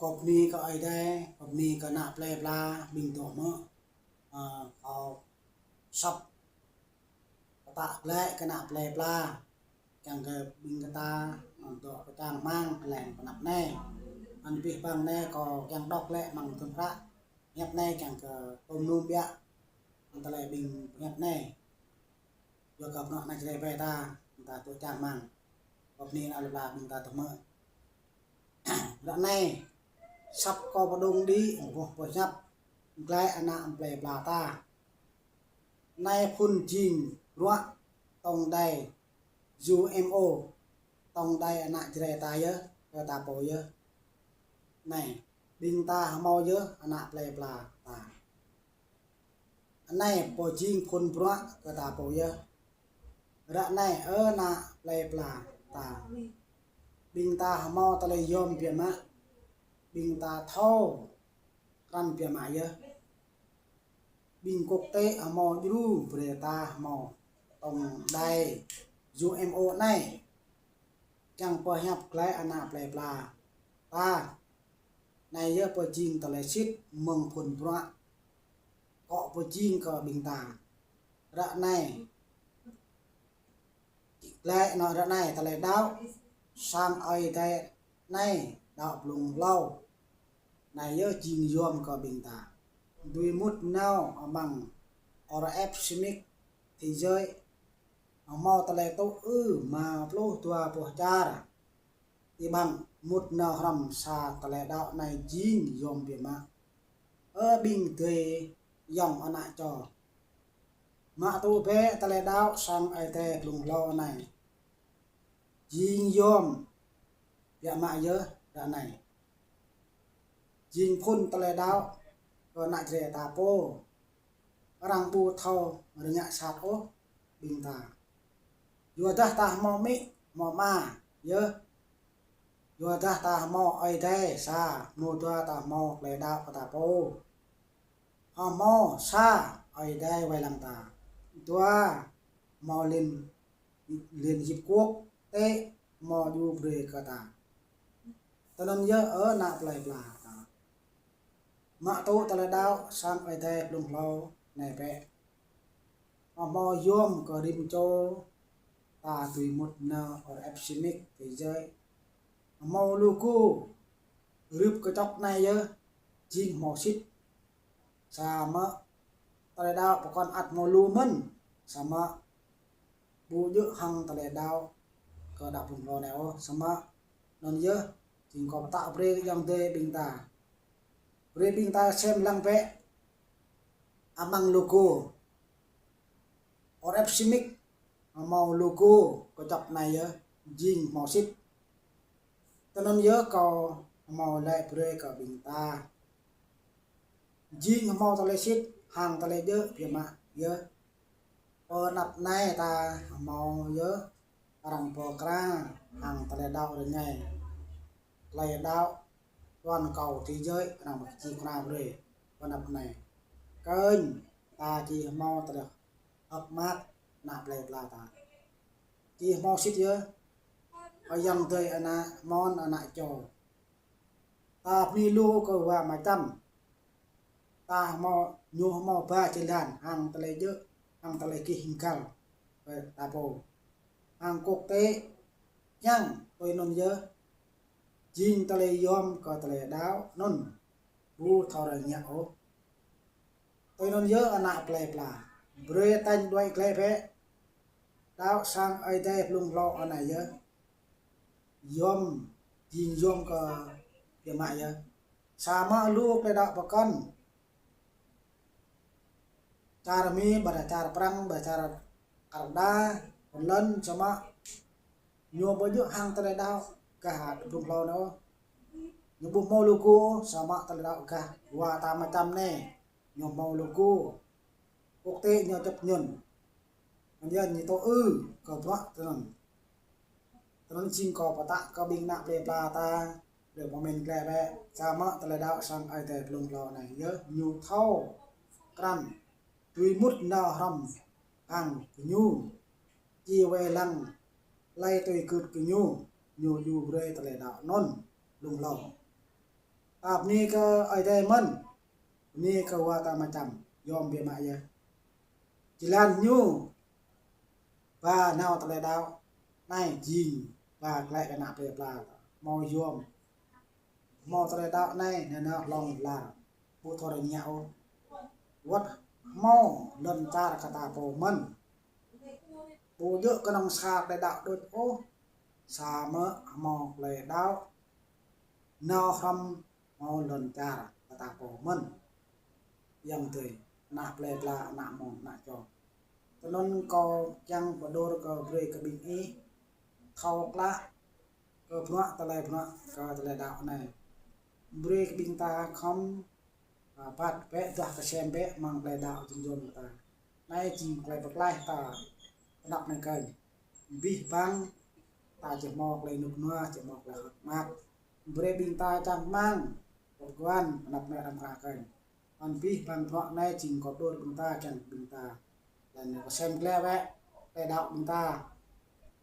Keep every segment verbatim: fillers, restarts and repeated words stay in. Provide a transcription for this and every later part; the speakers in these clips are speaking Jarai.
Kâo bơni kơ Ơi Adai, kâo bơni kơ ană plei pla ƀing dŏ mơ̆, ơ, kâo săp pơtă glaĭ kơ ană plei pla, kiăng kơ ƀing ta, ơ, dŏ kơčang rơmang kơ leng pơnăp anai. Anŭn pih pang anai kâo kiăng dŏ glaĭ amăng tơntră hiăp anai kiăng kơ tơm num biă amăng tơlơi ƀing hiăp anai. Yua kơ bruă ană Jrai ƀing ta, ta dŏ čang rơmang. Kâo bơni ană plei pla ƀing ta dŏ mơ̆. Ră anai, săp kâo pơdŏng đĭ, boh boh hiăp, glaĭ ană plei pla ta. Anai phŭn jing bruă tổng đài U M O, tổng đài ană Jrai ta yơh, kơ ta pô yơh. Anai, ƀing ta hơmâo yơh ană plei pla ta. Anai pô jing phŭn bruă kơ ta pô yơh. Ră anai ơ ană plei pla ta. Ƀing ta hơmâo tơlơi yom biă mă. Ƀing ta thâo krăn biă mă yơh. Ƀing quốc tế hơmâo djru brơi ta hơmâo tổng đài U M O anai. Kiăng pơhiăp glaĭ ană plei pla ta. Anai yơh pô jing tơlơi sĭt mơ̆ng phŭn bruă kâo pơjing kơ ƀing ta. Ră anai, glaĭ anŏ ră anai tơlơi đaŏ sang Ơi Adai anai đaŏ blung hlâo. Anai yơh jing yom kơ ƀing ta. Dưi mŭt nao amăng R F Simic thế giới. Hơmâo tơlơi tŭ ư rơma pluh dua boh čar. Ih ƀăng mŭt nao hrŏm sa tơlơi đaŏ anai jing yom biă mă. Ơ ƀing adơi ayŏng ană čô. Mă tŭ bĕ tơlơi đaŏ sang Ơi Adai blung hlâo anai. Jing yom biă mă yơh ră anai. Jing phŭn tơlơi đaŏ kơ ană Jrai ta pô. Arăng ƀu thâo rơngiă sat ôh ƀing ta. Yua dah ta hơmâo amĭ, hơmâo ama, yơh. Yua dah ta hơmâo Ơi Adai sa, mơ̆ dua ta hơmâo tơlơi đaŏ kơ ta pô. Hơmâo sa Ơi Adai wai lăng ta. Dua hơmâo Liên, Liên Hiệp Quốc tế hơmâo djru brơi kơ ta. Tui anŭn yơh ơ ană plei pla ta. Mă tŭ tơlơi đaŏ sang Ơi Adai blung hlâo anai bĕ. Hơmâo yom kơ rĭm čô ta dưi mŭt nao R F Simic thế giới. Hơmâo logo rưp kơčŏk anai yơh jing hơmâo sĭt. Samơ̆ tơlơi đaŏ pơkŏn ăt hơmâo lu mơ̆n. Samơ̆ ƀu djơ̆ hăng tơlơi đaŏ kơ đaŏ blung hlâo anai ôh. Samơ̆ anŭn yơh jing kâo pơtă brơi kơ ayŏng adơi ƀing ta. Brơi ƀing ta sem lăng bĕ amăng logo R F Simic, hơmâo logo kơčŏk anai yơh jing hơmâo sĭt. Tui anŭn yơh kâo hơmâo laĭ brơi kơ ƀing ta. Jing hơmâo tơlơi sĭt hăng tơlơi djơ̆ biă mă yơh. Pơ anăp anai ta hơmâo yơh arăng pơkra hăng tơlơi đaŏ rơngai. Tơlơi đaŏ toàn cầu thế giới arăng pơkra brơi pơ anăp anai. Kơnh ta či hơmâo tơlơi hơ̆k mơak ană plei pla ta. Či hơmâo sĭt yơh. Ayŏng adơi ană mơ̆n ană čô. Ta bơni lu kơ wa Ama Čăm. Ta hơmâo, ñu hơmâo ba jơlan hăng tơlơi djơ̆, hăng tơlơi gih hơgăl kơ ta pô. Hăng quốc tế kiăng tui anŭn yơh jing tơlơi yom kơ tơlơi đaŏ anŭn ƀu thâo rơngiă ôh. Tui anŭn yơh ană plei pla. Brơi tañ đuaĭ glaĭ bĕ. Đaŏ sang Ơi Adai blung hlâo anai yơh. Yom, jing yom kơ biă mă yơh. Samơ̆ lu tơlơi đaŏ pơkŏn. Čar Mi, ƀôdah čar Prăng, ƀôdah čar Kanada, Phần Lan, samơ̆ ñu ƀu djơ̆ hăng tơlơi đaŏ gah blung hlâo anai ôh. Ñu ƀu hơmâo logo, samơ̆ tơlơi đaŏ gah wa ta Ama Čăm anai ñu hơmâo logo. Quốc tế ñu chấp nhận. Anŭn yơh ñu tŭ ư kơ bruă tui anŭn. Tui anŭn jing kâo pơtă kơ ƀing ană plei pla ta, brơi pơmĭn glaĭ bĕ, samơ̆ tơlơi đaŏ sang Ơi Adai blung hlâo anai yơh ñu thâo krăn dưi mŭt nao hrŏm hăng gơñu. Či wai lăng hlơi tui gưt gơñu, ñu djru brơi tơlơi đaŏ anŭn blung hlâo. Ta bơni kơ Ơi Adai mơ̆n, bơni kơ wa ta mơčăm, yom biă mă yơh. Jơlan ñu ba nao tơlơi đaŏ, anai jing ba klĕ kơ ană plơi pla, hmâo yom, hmâo tơlơi đaŏ anai, anai nao hlŏng lar, ƀu thâo rơngiă ôh. Wơ̆t hmâo lŏn čar kơ ta pô mơ̆n. Ƀu djơ̆ kơnơ̆ng sa tơlơi đaŏ đôč ôh, samơ̆ hmâo tơlơi đaŏ nao hrŏm hmâo lŏn čar kơ ta pô mơ̆n. Yang tui, ană plơi pla, ană mơ̆ng, ană čô. Tui anŭn kâo kiăng pơđur kơ brơi kơ ƀing ih thâo klă kơ bruă tơlơi, bruă kơ tơlơi đaŏ anai. Brơi kơ ƀing ta khŏm, a, păt bĕ, duah kơsem bĕ amăng tơlơi đaŏ jing yom kơ ta. Anai jing tơlơi pơklaih ta pơ anăp anai kơnh. Abih bang ta či hmâo tơlơi rơnŭk rơnua, či hmâo tơlơi hơ̆k mơak. Brơi ƀing ta čang rơmang, pơguan pơ anăp anai arăng pơkra kơnh. Anŭn abih bang bruă anai jing kâo pơđur ƀing ta, kiăng ƀing ta. Laih anŭn kơsem glaĭ bĕ tơlơi đaŏ ƀing ta.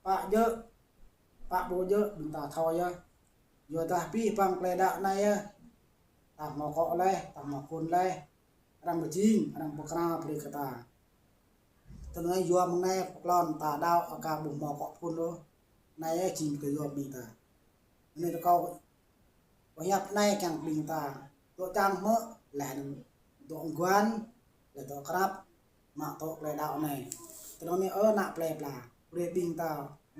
Pă djơ̆, pă ƀu djơ̆ ƀing ta thâo yơh. Yua dah abih bang tơlơi đaŏ anai yơh, ta hmâo akŏ laih, ta hmâo phŭn laih, arăng pơjing, arăng pơkra brơi kơ ta. Tui anŭn yua mơ̆ng anai pơklŏn ta đaŏ aka ƀu hmâo akŏ phŭn ôh. Anai yơh jing tơlơi yom ƀing ta. Anai tơ kâo pơhiăp anai kiăng ƀing ta dŏ čang hmư̆, laih anŭn dŏ guan, laih dŏ krăp, mă tŏ tơlơi đaŏ anai. Tui anŭn ơ ană plơi pla, brơi ƀing ta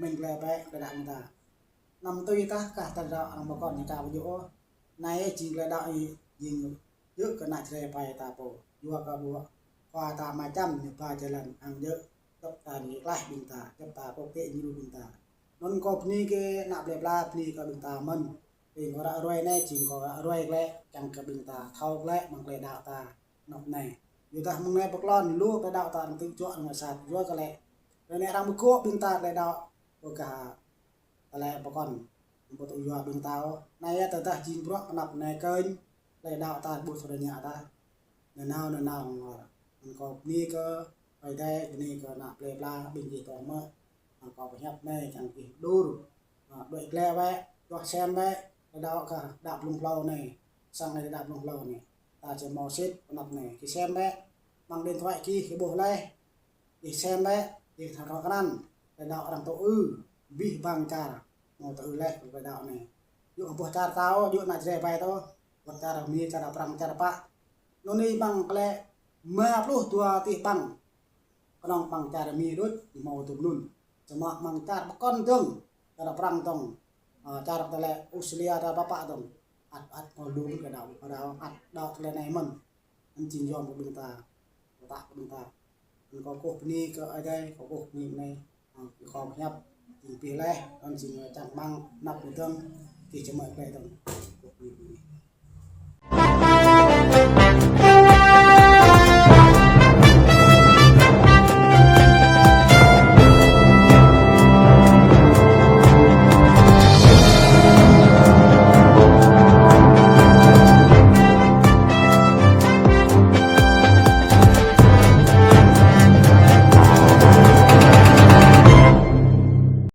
mĭn glaĭ bĕ tơlơi đaŏ ƀing ta. Anăm tui tah kah tơlơi đaŏ arăng pơkŏn ñu ka ƀu djơ̆ ôh. Anai jing tơlơi đaŏ jing djơ̆ kơ ană Jrai pai ta pô. Yua kơ ƀuh khua ta mơčăm ñu ba jơlan hăng djơ̆, djŏp ta ñu klaih ƀing ta, djŏp ta kŏk tĕ ñu ƀing ta. Anŭn kâo bơni kơ ană plơi pla, bơni kơ ƀing ta mơ̆n. Ƀing kâo ră ruai anai jing kâo ră ruai glaĭ, kiăng kơ ƀing ta thâo glaĭ amăng tơlơi đaŏ ta anăp anai. Yua dah mơ̆ng anai pơklŏn lu tơlơi đaŏ ta arăng tŭ juă arăng sat, yua kơ lĕ ră anai arăng pơgŏ ƀing ta tơlơi đaŏ pơgah tơlơi pơkŏn, ƀu tŭ yua ƀing ta ôh. Anai yơh tơdah jing bruă pơ anăp anai kơnh, tơlơi đaŏ ta ƀu thâo rơngiă ta. Nanao nanao ngor. Anŭn kâo bơni kơ Ơi Adai, bơni kơ ană plơi pla, ƀing gih tŏng mơ̆. Anŭn kâo pơhiăp anai kiăng gih pơđur. Anŭn đuaĭ glaĭ bĕ, duah sem bĕ tơlơi đaŏ kơ đaŏ blung hlâo anai. Sang anai đaŏ blung hlâo anai, ta či hmâo sĭt pơ anăp anai. Gih sem bĕ, amăng điện thoại gih, gih ƀuh laih. Gih sem bĕ, gih thâo krăn, tơlơi đaŏ arăng tŭ ư, abih bang čar hmâo tŭ ư laih tơlơi đaŏ anai. Djơ̆ ƀuh čar ta ôh, djơ̆ ană Jrai pai ta ôh, wơ̆t čar Mi, čar Prang, čar pă. Anŭn anai amăng klĕ rơma pluh dua tih bang. Kơnơ̆ng amăng čar Mi đôč hmâo tŭ anŭn. Samơ̆ amăng čar pơkŏn dơ̆ng, čar Prang dơ̆ng, a, čar tơlơi Australia, čar pă pă dơ̆ng, ăt ăt hmâo lu tơlơi đaŏ, đaŏ ăt đaŏ tơlơi anai mơ̆n. Anŭn jing yom kơ ƀing ta, kơ ta, kơ ƀing ta. Anŭn kâo kơkuh bơni kơ Ơi Adai, kâo kơkuh bơni anai, a, kâo pơhiăp jing pih laih, anŭn jing čang rơmang, anăp anai dơ̆ng, gih či mơ̆ glaĭ dơ̆ng. Kơkuh bơni, bơni.